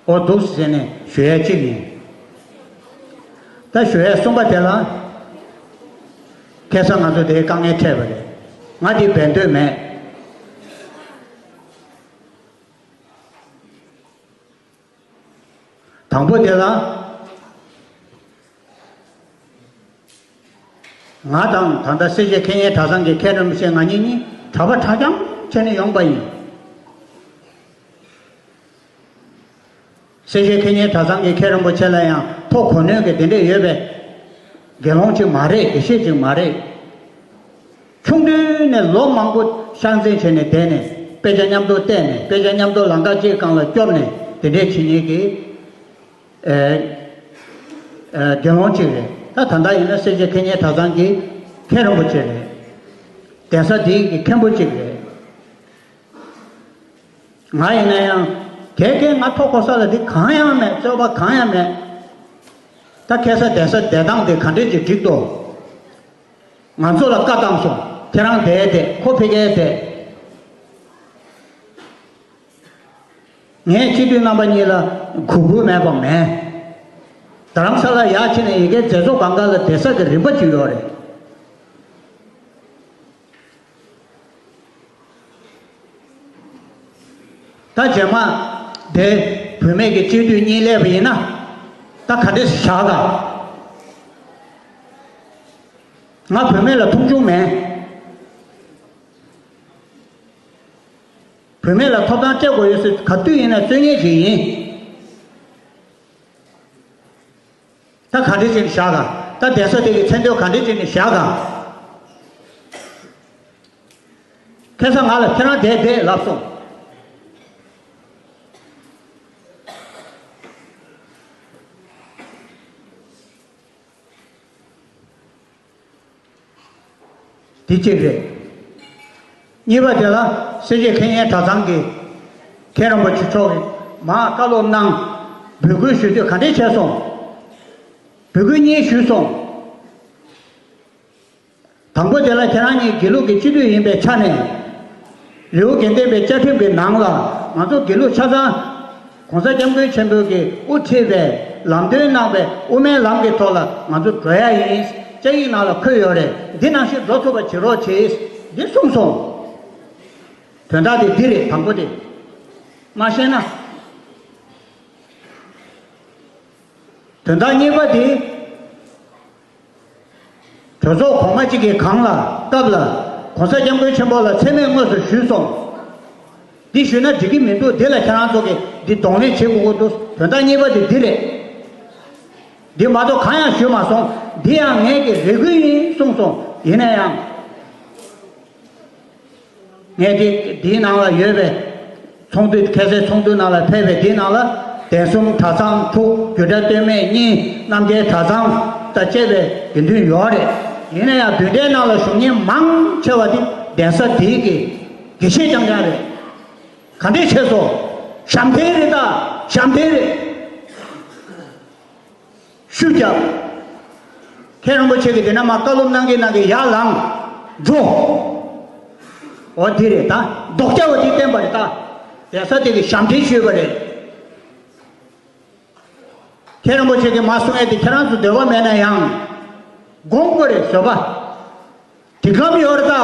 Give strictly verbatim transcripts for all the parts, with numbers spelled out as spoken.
ཨོ་འདུག་ཟེར་ནས་ཞུ་ཡས་གཅིག་ཡིན། ད་ཞུ་ཡས་གསུམ་པ་དེ་ལ། ཁ་སང་ང་ཚོ་དེའི་དཀའ་ངལ་འཕྲད་པ་རེད། ང་དེ་འབད་འདོད་མེད། དང་པོ་དེ་ལ། ང་དང་ད་ལྟ་སེར་བྱེས་མཁས་སྙན་གྲྭ་ཚང་གི་མཁན་རིན་པོ་ཆེ་ང་གཉིས་གཉིས་གྲྭ་པ་གྲྭ་རྐྱང་བྱས་ནས་ཡོང་པ་ཡིན། སེར་བྱེས་མཁས་སྙན་གྲྭ་ཚང་གི་མཁན་རིན་པོ་ཆེ་ལ་ཡང་ཐོ་གོ་ནོན་གྱི་དེ་འདྲས་ཡོད་པའི་དགེ་སློང་ཅིག་མ་རེད། དགེ་བཤེས་ཅིག་མ་རེད། ཆུང་དུས་ནས་ལོ་མང་པོ་ཤག་འཛིན་བྱས་ནས་བསྡད་ནས་དཔེ་ཆ་མཉམ་དུ་བལྟས་ནས་དཔེ་ཆ་མཉམ་དུ་ལམ་ཁ་གཅིག་སྒང་ལ་སྐྱོར་ནས་དེ་འདྲས་བྱེད་མཁན་གྱི་ཨེ། ཨེ། དགེ་སློང་གཅིག་རེད། ད་ད་ལྟ་ཡིན་ན་སེར་བྱེས་མཁས་སྙན་གྲྭ་ཚང་གི་མཁན་རིན་པོ་ཆེ་རེད། གདན་ས་འདིའི་གི་མཁན་པོ་གཅིག་རེད། ང་ཡིན་ན་ཡང་གལ་ཏེ་ང་ཐོ་གོ་ས་ལ་འདི་གང་ཡང་མེད། རྩོད་པ་གང་ཡང་མེད། ད་ཁ་སང་གདན་ས་བསྡད་སྟངས་དེ་ག་འདྲས་ཅིག་འགྲིག་འདུག་ང་ཚོ་ལ་བཀའ་བཏང་སོང་། ཁྱེད་རང་བསྡད་བསྡད། ཁོ་ཕ་གིར་བསྡད། ངས་སྤྱི་འཐུས་རྣམ་པ་གཉིས་ལ་གུས་བཀུར་མེད་པ་མེད། རྡ་རམ་ས་ལ་ཡར་ཕྱིན་ནས་ཡ་གིའི་མཛད་གཙོ་སྒང་ག་ལ་བསྡད་ས་གི་རིན་པ་ཅིག་ཡོད་རེད། ད་རྗེས་མ་དེ་བུད་མེད་ཀྱི་སྤྱི་འཐུས་གཉིས་སླེབས་པ་ཡིན་ན། ད་ག་འདྲས་བཞག་ག་ང་བུད་མེད་ལ་མཐོང་ཆུང་མེད། བུད་མེད་ལ་ཐོབ་ཐང་སྤྲད་དགོས་ཡོད་ཟེར་ག་དུས་ཡིན་ན་རྩོད་མཁན་ཞིག་ཡིན། ད་ག་འདྲས་བྱས་ནས་བཞག་ག་ད་གདན་ས་དེ་གི་མཚན་དོན་ག་འདྲས་བྱས་ནས་བཞག་ག་ཁ་སང་ང་ལ་ཁྱེད་རང་བསྡད་བསྡད་ལབ་སོང་། དེ་གཅིག་རེད། གཉིས་པ་དེ་ལ་སེར་བྱེས་མཁས་སྙན་གྲྭ་ཚང་གི་མཁན་རིན་པོ་ཆེ་མཆོག་གིས་མར་བཀའ་སློབ་གནང་། འབོད་སྐུལ་ཞུ་དུས་ག་འདྲས་བྱས་སོང་། འབོད་སྐུལ་གཉིས་ཞུས་སོང་། དང་པོ་དེ་ལ་ཁྱེད་རང་གཉིས་དགེ་ལུགས་ཀྱི་སྤྱི་འཐུས་ཡིན་པའི་ཆ་ནས། རི་བོ་དགེ་ལྡན་པའི་བཅའ་ཁྲིམས་ཀྱི་ནང་ལ་ང་ཚོ་དགེ་ལུགས་ཆ་ཚང་། གོང་ས་སྐྱབས་མགོན་ཆེན་པོ་གིས་དབུ་ཁྲིད་པའི་ལམ་སྟོན་གནང་བའི་དབུ་མའི་ལམ་གྱི་ཐོག་ལ་ང་ཚོ་འགྲོ་ཡ་ཡིན། བཅའ་ཡིག་ནང་ལ་འཁོད་ཡོད་རེད། འདི་ནང་བཞིན་འགྲོ་ཐུབ་པ་བྱེད་རོགས་བྱེད། འདི་གསུངས་སོང་། དོན་དག་དེ་འདི་རེད། དང་པོ་དེ། མ་ཤེས་ན། དོན་དག་གཉིས་པ་དེ། གྲོས་ཚོགས་གོང་མ་གཅིག་གི་སྒང་ལ་སྐབས་ལ་༸གོང་ས་༸སྐྱབས་མགོན་ཆེན་པོ་ལ་མཚན་སྨད་དངོས་སུ་ཞུས་སོང་། འདི་ཞུས་ན་འགྲིག་གི་མི་འདུག་འདི་ལ་ཁྱེད་རང་ཚོ་གིས་འདི་གདོང་ལེན་བྱེད་དགོས་ཀྱི་འདུག་དོན་དག་གཉིས་པ་དེ་འདི་རེད། འདི་མ་གཏོགས་གང་ཡང་ཞུས་མ་སོང་། འདི་ཡང་ངེད་ཀྱི་རེ་སྐུལ་ཡིན་གསུངས་སོང་། ཡིན་ན་ཡང་། ངས་དེ་དེའི་ནང་ལ་ཡོད་པའི་ཚོགས་འདུ། ཁ་སང་ཚོགས་འདུ་ནང་ལ་ཕེབས་པའི་དེའི་ནང་ལ་གདན་གསུམ་གྲྭ་ཚང་དྲུག་རྒྱུད་གྲྭ་སྟོད་སྨད་གཉིས། རྣམ་རྒྱལ་གྲྭ་ཚང་དང་བཅས་པའི་དགེ་འདུན་ཡོད་རེད། ཡིན་ན་ཡང་བདུན་ཕྲག་ནང་ལ་བཞུགས་མཁན་མང་ཆེ་བ་དེ་གདན་ས་དེའི་གི་དགེ་བཤེས་རྐྱང་རྐྱང་རེད། ག་འདྲས་བྱས་སོང་། ཞབས་འདྲེན་རེད་ད། ཞབས་འདྲེན་རེད། ཤུགས་རྒྱབ། མཁན་རིན་པོ་ཆེ་གིས་དེ་ན་མ་བཀའ་སློབ་གནང་གིན་གནང་གིན་ཡར་ལངས། འགྲོ། འོ་དེ་རེད་ད། ལྡོག་རྒྱག་པ་དེ་བསྟན་པ་རེད་ད། གདན་ས་དེ་གི་ཞབས་འདྲེན་ཞུས་པ་རེད། མཁན་རིན་པོ་ཆེ་གིས་མ་གསུང་ཡས་དེ་ཁྱེད་རང་ཚོ་འདོད་པ་མེད་ན་ཡང་། དགོངས་དགོས་རེད་བཟོད་པ། སྒྲིག་ལམ་ཡོད་རེད་ད།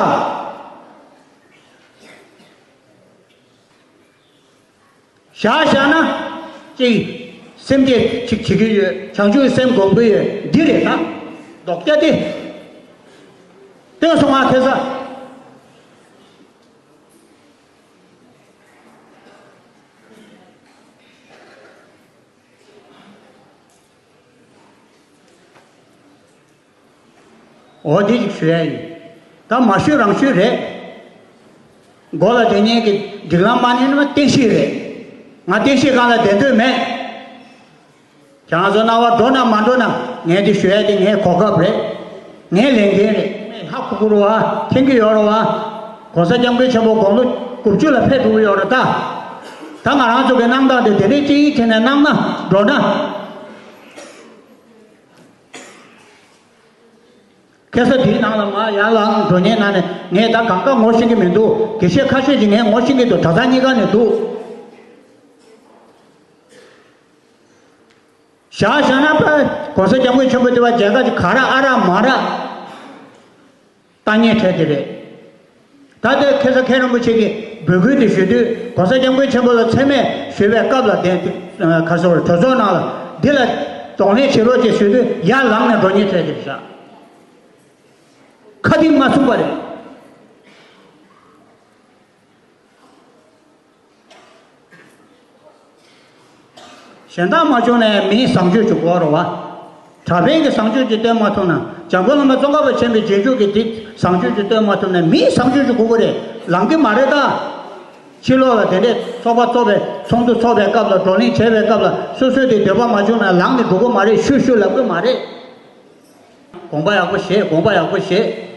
བཞག་བཞག་ན། གཅིག་སེམས་བསྐྱེད་ཅིག་བྱེད་ཀྱི་ཡོད། བྱང་ཆུབ་སེམས་སྒོམ་གྱི་ཡོད། འདི་རེད་ད། ལྡོག་རྒྱག་དེ། སྟོན་སོང་ང་ཁ་སང་། འོ་དེ་ཅིག་ཞུ་ཡ་ཡིན། ད་མ་ཞུས་རང་ཞུས་རེད། མགོ་ལ་དེ་ཉིད་ཀྱི་སྒྲིག་ལམ་མ་ཉན་ན་བསྟན་བཤིག་རེད། ང་བསྟན་བཤིག་སྒང་ལ་བསྡད་འདོད་མེད། ཁྱེད་རང་ཚོ་རྣ་བ་འགྲོ་ན་མ་འགྲོ་ན་ངས་དེ་ཞུ་ཡ་དེ་ངའི་གོ་སྐབས་རེད། ངའི་ལས་འགན་རེད། ཧ་གོ་གི་རེད་བ། མཁྱེན་གྱི་ཡོད་རེད་བ། གོང་ས་སྐྱབས་མགོན་ཆེན་པོ་དགུང་ལོ་དགུ་བཅུ་ལ་ཕེབས་འགྲོ་གི་ཡོད་རེད་ད། ད་ང་རང་ཚོ་གི་གནང་སྟངས་དེ་དེ་འདྲའི་གཅིག་བྱས་ནས་གནང་ན་འགྲོ་ན། ཁ་སང་དེའི་ནང་ལ་མར་ཡར་ལངས་འགྲོ་མཁན་ནང་ནས་ངས་ད་གང་ག་ངོ་ཤེས་ཀྱི་མི་འདུག་དགེ་བཤེས་ཁ་ཤས་ཀྱིས་ངས་ངོ་ཤེས་ཀྱི་འདུག་གྲྭ་ཚང་གཉིས་ཀ་ནས་འདུག་བཞག་བཞག་ན་པ་༸གོང་ས་༸སྐྱབས་མགོན་ཆེན་པོ་དེ་བ་མཇལ་ཁ་ཅིག་ག་ར་ཨ་ར་མ་ར་ལྟ་ཉན་འཕྲད་དེ་རེད། ད་ལྟའི་ཁ་སང་མཁན་རིན་པོ་ཆེ་གིས་འབོད་སྐུལ་དེ་ཞུ་དུས་༸གོང་ས་༸སྐྱབས་མགོན་ཆེན་པོ་ལ་མཚན་སྨད་ཞུ་བའི་སྐབས་ལ་དེ་ག་སོ་གྲོས་ཚོགས་ནང་ལ་འདི་ལ་གདོང་ལེན་བྱེད་རོགས་ཅེས་ཞུ་དུས་ཡར་ལངས་ནས་འགྲོ་ཉན་འཕྲད་དེ་རེད་ཤག་ཁ་གཏིང་མ་ཚུགས་པ་རེད། གཞན་དག་མ་བྱུང་ན་མིའི་བཟང་སྤྱོད་ཅིག་དགོས་རེད་བ། གྲྭ་པའི་གི་བཟང་སྤྱོད་ཅིག་སྟོན་མ་ཐུབ་ན། འཇམ་མགོན་བླ་མ་ཙོང་ཁ་པ་ཆེན་པོའི་རྗེས་འཇུག་གི་དེ་བཟང་སྤྱོད་ཅིག་སྟོན་མ་ཐུབ་ན་མིའི་བཟང་སྤྱོད་ཅིག་དགོས་ཀྱི་རེད། ལང་གི་མ་རེད་ད། ཕྱི་ལོགས་ལ་དེ་འདྲས་ཚོགས་པ་ཚོགས་པའི་ཚོགས་འདུ་ཚོགས་པའི་སྐབས་ལ་བགྲོ་གླེང་བྱེད་པའི་སྐབས་ལ་སོ་སོའི་དེ་འདོད་པ་མ་བྱུང་ན་ལངས་ནས་འགྲོ་གི་མ་རེད། ཤུ་ཤུ་ལབ་གི་མ་རེད། དགོངས་པ་ཡག་པོ་བཞེས། དགོངས་པ་ཡག་པོ་བཞེས།